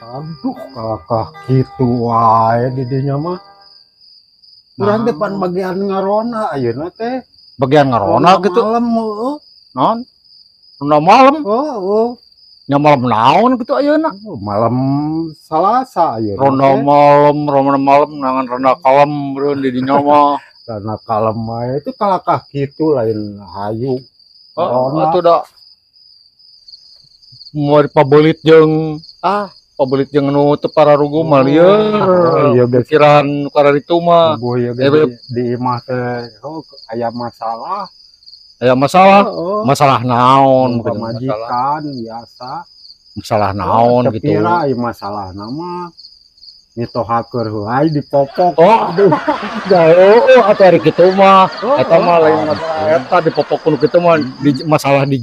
Aduh, kakak kitu wae di dinya mah. Urang teh pan bagian ngaronda ayeuna teh. Bagian ngaronda gitu. Malam, heeh. Naon? Ronda malam. Oh. Nya malam naon gitu ayeuna? Oh, malam Salasa ayeuna Ronda teh. Malam, ronda malam nangan ronda kalem beureun di dinya mah. Karena kalem wae itu kalakah kitu lain hayu. Oh, Ronda. Atuh da mau pabelit jeung pabelit jeung nu teu pararugu mah lieur. Oh, iya, guys. Pikiran nu kararitu mah. Buh ieu ge Eh, di imah teh, oh, aya masalah. Aya masalah. Oh, Masalah naon gitu, masalah, pamajikan biasa. Masalah naon Oh, gitu. Tepira ieu masalah nama mitoha keur wae dipopok. Oh, aduh. Jauh atuh ari kitu mah. Oh, Eta mah lain oh. masalah eta dipopok kudu kitu mah di, masalah di.